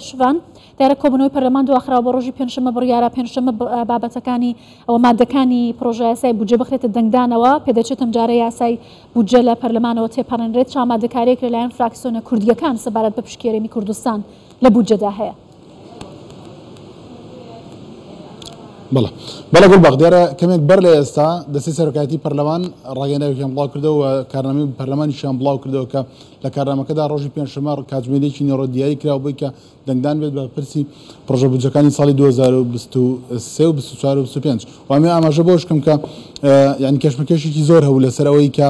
شڤان، دیارە کۆبوونەوەی پەرلەمان دواخراوە بۆ ڕۆژی پێنجشەممە، بڕیارە پێنجشەممە بابەتەکانی ئەوە مادەکانی پڕۆژەیاسای بودجە بخرێتە دەنگدانەوە، پێدەچێت ئەمجارە یاسای بودجە لە پەرلەمانەوە تێپەڕێنرێت، چ ئامادەکارییەک لەلایەن فراکسیۆنە کوردییەکان سەبارەت بە پشکی هەرێمی کوردستان لە بودجەدا هەیە؟ بەڵێ بەڵێ گوڵباخ، دیارە کەمێک بەر لە ئێستا دەستەی سەرۆکایەتی پەرلەمان ڕاگەیەندراوێکیان بڵاو کردەوە و کارنامەی پەرلەمانیشیان بڵاو کردەوە کە لە کارنامەکەدا ڕۆژی پێنجشەممە کاتژمێرێکی نیوەڕۆ دیاری کراوە بۆی کە دەنگدان بێت بە پرسی پڕۆژە بودجەکانی ساڵی 2023 و 24 و 25. و ئەمێ ئاماژە بەوەش بکەم کە یعنی کێشمەکێشێکی زۆر هەبوو لەسەر ئەوەی کە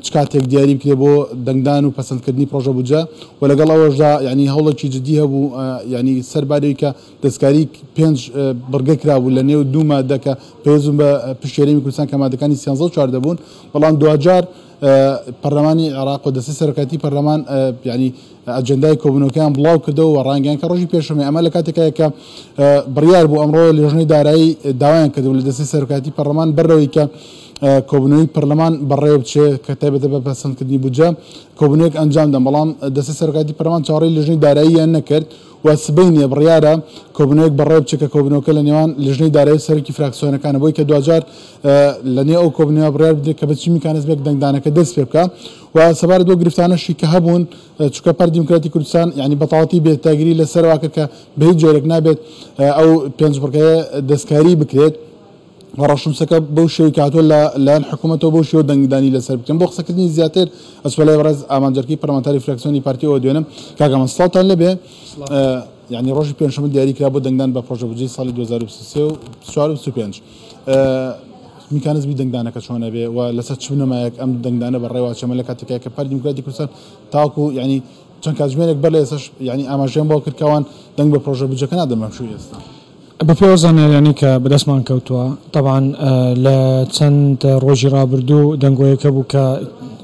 چ کاتێک دیاری بکرێت بۆ دەنگدان و پەسەندکردنی پڕۆژە بودجە و لەگەڵ ئەوەشدا یعنی هەوڵێکی جدی هەبوو یعنی سەرباری کە دەستکاری پێنج بڕگە کرابوو لە نێو دوو مادە کە پەیوەست بوون بە پشکی هەرێمی کوردستان کە مادەکانی سیانزە و چواردە بوون، بەڵام دواجار پەرلەمانی عێراق و دەستەی سەرۆکایەتی پەرلەمان یعنی ئەجێندای کۆبوونەوەکەیان بڵاو کردەوە و ڕایانگەیاند کە ڕۆژی پێشەمەی ئەمە لە کاتێکایە کە بڕیار بوو ئەمڕۆ لیژنەی دارایی داوایان کردبوو لە دەستەی سەرۆکایەتی پەرلەمان بەر لەوەی کە کۆبوونەوەی پەرلەمان بەڕێوە بچێ کە تایبەتە بە پەسەندکردنی بودجە کۆبوونەوەیەک ئەنجام دەن، بەڵام دەستەی سەرۆکایەتی پەرلەمان چاوەڕێی لیژنەی داراییان نەکرد و سبەینێ بڕیارە کۆبوونەوەیەک بەڕێوە بچێت کە کۆبوونەوەکە لە نێوان لیژنەی دارایی و سەرۆکی فراکسیۆنەکانە بۆی کە دواجار لە نێو ئەو کۆبوونەوە بڕیار بدرێت کە بە چی میکانیزمێک دەنگدانەکە دەست پێ بکا و سەبارەت بەو گرفتانەشی کە هەبوون چونکە پارتی دیموکراتی کوردستان یعنی بەتەواوەتی بێتاگیری لەسەر وا کرد کە بە هیچ جۆرێک نابێت ئەو پێنج بڕگەیە دەستکاری بکرێت. و ڕەشنووسەکە بەو شێوەی کە هاتووە لە لایەن حکوومەتەوە بەو شێوە دەنگدانی لەسەر بکرێن. بۆ قسەکردنی زیاتر ئەچمە لای بەڕێز ئامانج جەرکی پەرلەمانتاری فراکسیۆنی پارتی ئەوە دوێنم. کاک ئامانج سڵاوتان لێبێ. یعنی ڕۆژی پێنجشەممە دیاری کرا بۆ دەنگدان بە پڕۆژە بودجەی ساڵی 2023 و 24 و 25. میکانیزمی دەنگدانەکە چۆن ئەبێ و لەسەر چ بنەمایەک ئەم دەنگدانە بەڕێوە ئەچێ؟ ئەمە لە کاتێکایە کە پارتی دیموکراتی کوردستان تاوەکو یعنی چەند کاتژمێرێک بەر لە ئێستاش یعنی ئاماژەیان بەوە کرد کە ئەوان دەنگ بە پڕۆژە بودجەکە نادەن بەم شێوەی ئێستا. بەپێی ئەو زانیاریانەی کە بەدەستمان کەوتووە، تەبعەن لە چەند ڕۆژی ڕابردوو دەنگۆیەک هەبوو کە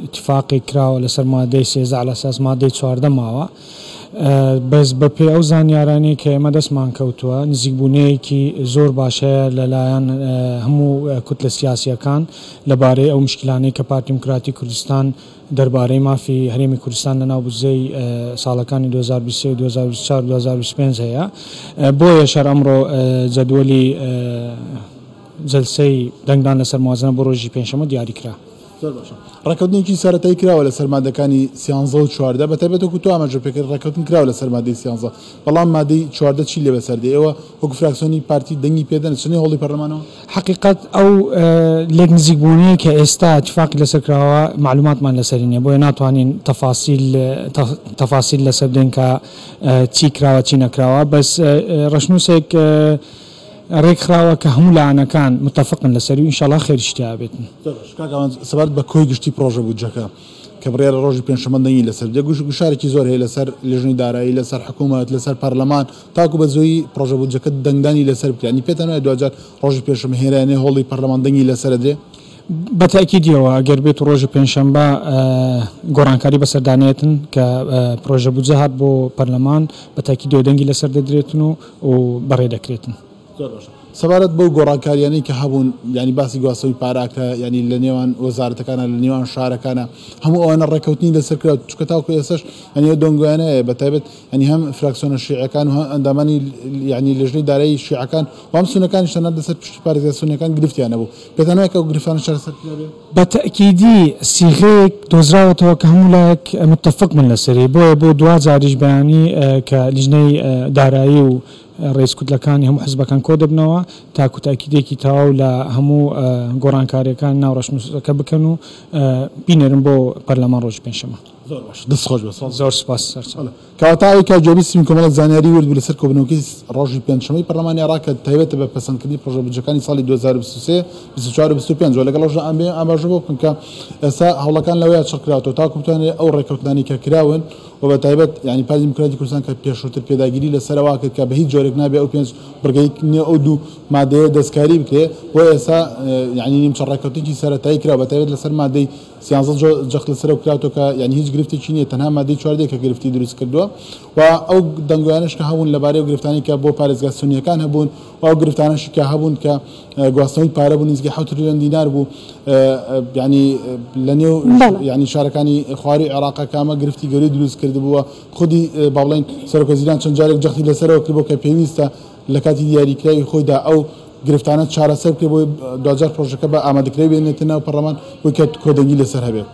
ئیتیفاقێک کراوە لەسەر مادەی 13 عەلە ئەساس مادەی 14 ماوە، بەس بەپێی ئەو زانیارانەی کە ئێمە دەستمان کەوتووە نزیکبوونەیەکی زۆر باش هەیە لەلایەن هەموو کوتلە سیاسییەکان لەبارەی ئەو مشکلانەی کە پارتی دیموکراتی کوردستان دەربارەی مافی هەرێمی کوردستان لەناو بودجەی ساڵەکانی 2023 و 2024 و 2025 هەیە، بۆیەش هەر ئەمڕۆ جەدوەلی جەلسەی دەنگدان لەسەر موازنە بۆ ڕۆژی پێنجشەممە دیاریکرا. زۆر باشە. ڕێککەوتنێکی سەرەتایی کراوە لەسەر مادەکانی سیانزە و 14، بەتایبەت وەکو تۆ ئاماژەت پێکرد ڕێککەوتن کراوە لەسەر مادەی سیانزە، بەڵام مادەی 14 چی لێ بەسەر دێ؟ ئێوە وەکو فراکسیۆنی پارتی دەنگی پێدەن چنەی هۆڵی پەرلەمانەوە؟ حەقیقەت ئەو لێک نزیک بوونەی کە ئێستا ئیتفاقی لەسەر کراوە مەعلوماتمان لەسەری نیە بۆیە ناتوانین تەفاسیل تەفاسیل لەسەر بدەین کە چی کراوە چی نەکراوە بەس ڕەشنووسێک ڕێک خراوە کە هەموو لایەنەکان متەفقن لەسەری و ئینشاڵا خێریشی تیا بێتن. زۆر باش کاک ئامانج سەبارەت بە کۆی گشتی پڕۆژە بودجەکە کە بڕیارە ڕۆژی پێنجشەممە دەنگی لەسەر بدرێت گوشارێکی زۆر هەیە لەسەر لیژنەی دارایی لەسەر حکوومەت لەسەر پەرلەمان تاکو بە زوویی پڕۆژە بودجەکە دەنگدانی لەسەر بکرێت یانی پێتان وایە دواجار ڕۆژی پێنجشەممە هێنرایە نێو هۆڵی پەرلەمان دەنگی لەسەر ئەدرێ؟ بە تەئکیدیەوە ئەگەر بێت و ڕۆژی پێنجشەمبە گۆڕانکاری بەسەردا نەیەتن کە پڕۆژە بودجە هات بۆ پەرلەمان بە تەئکیدیەوە دەنگی لەسەر دەدرێتن و بەڕێ دەکرێتن. زۆر باشە سەبارەت بەو گۆڕانکاریانەی کە هەبوون یانی باسی گواستنەوەی پارە ئەکرا یانی لە نێوان وەزارەتەکانە لە نێوان شارەکانە هەموو ئەوانە ڕێککەوتنی لەسەر کرا چونکە تاوەکو ئێستاش یانی ئەو دەنگۆیانە هەیە بە تایبەت یانی هەم فراکسیۆنە شیعەکان و هەم ئەندامانی یانی لیژنەی دارایی شیعەکان و هەم سوننەکانیش تەنانەت لەسەر پشکی پارێزگا سوننەکان گرفتیان هەبوو پێتان وایە کە ئەو گرفتانە چارەسەر کرابێ؟ بە تەئکیدی سیغەیەک دۆزراوەتەوە کە هەموو لایەک متەفق بن لەسەری بۆیە بۆ دواجاریش بەیانی کە لیژنەی دارایی و ڕیز کوتلەکانی هەموو حزبەکان کۆدەبنەوە تاکو تاکیدێکی تەواو لە هەموو گۆڕانکاریەکانی ناو ڕەشنووسەکە بکەن و بینێرن بۆ پەرلەمان ڕۆژی پێنجشەممە. زۆر باشە دەست خۆش بێت. زۆر سوپاس سەرچاوە. کەواتە ئەوەی کە گوێبیستین کۆمەڵێک زانیاری ورد بوو لەسەر کۆبوونەوەکەی ڕۆژی پێنجشەممەی پەرلەمانی عێراق کە تایبەتە بە پەسەندکردنی پڕۆژە بودجەکانی ساڵی 2023، 24 و 25 و لەگەڵ ئەوەشدا ئاماژە بەوە بکەم کە ئێستا هەوڵەکان لەوەیا چڕکراوەتەوە تاکو بتوانرێت ئەو ڕێککەوتنانەی کە کراون و بە تایبەت یانی پارتی دیموکراتی کوردستان کە پێشووتر پێداگیری لەسەر ئەوە کرد کە بە هیچ جۆرێک نابێ ئەو پێنج بڕگەی نێو ئەو دوو مادەیە دەستکاری بکرێ بۆ ئێستا یانی نیمچە ڕێککەوتنێکی سەرەتایی کرا بە تایبەت لەسەر مادەی سیانزە جەخت لەسەر ئەو کراوەتەوە کە یانی هیچ گرفتێکی نییە، تەنها مادەی 14 کە گرفتی دروست کردووە و ئەو دەنگۆیانەش کە هەبوون لەبارەی ئەو گرفتانەی کە بۆ پارێزگا سونییەکان هەبوون و ئەو گرفتانەشی کە هەبوون کە گواستنەوەی پارە بوو نزیکەی 7 تریلیۆن دینار بوو یعنی لە نێو یعنی شارەکانی خواروی عێراق کە ئەمە گرفتی گەورەی دروست کردبوو خودی با بڵێین سەرۆکوەزیران چەند جارێک جەختی لەسەرەوە کردبوو کە پێویستە لە کاتی دیاریکراوی خۆیدا ئەو گرفتانە چارەسەر بکرێت بۆی دواجار پرۆژەکە بە ئامادەکراوی بێنێتە ناو پەرلەمان بۆی کە کۆدەنگی لەسەر هەبێت.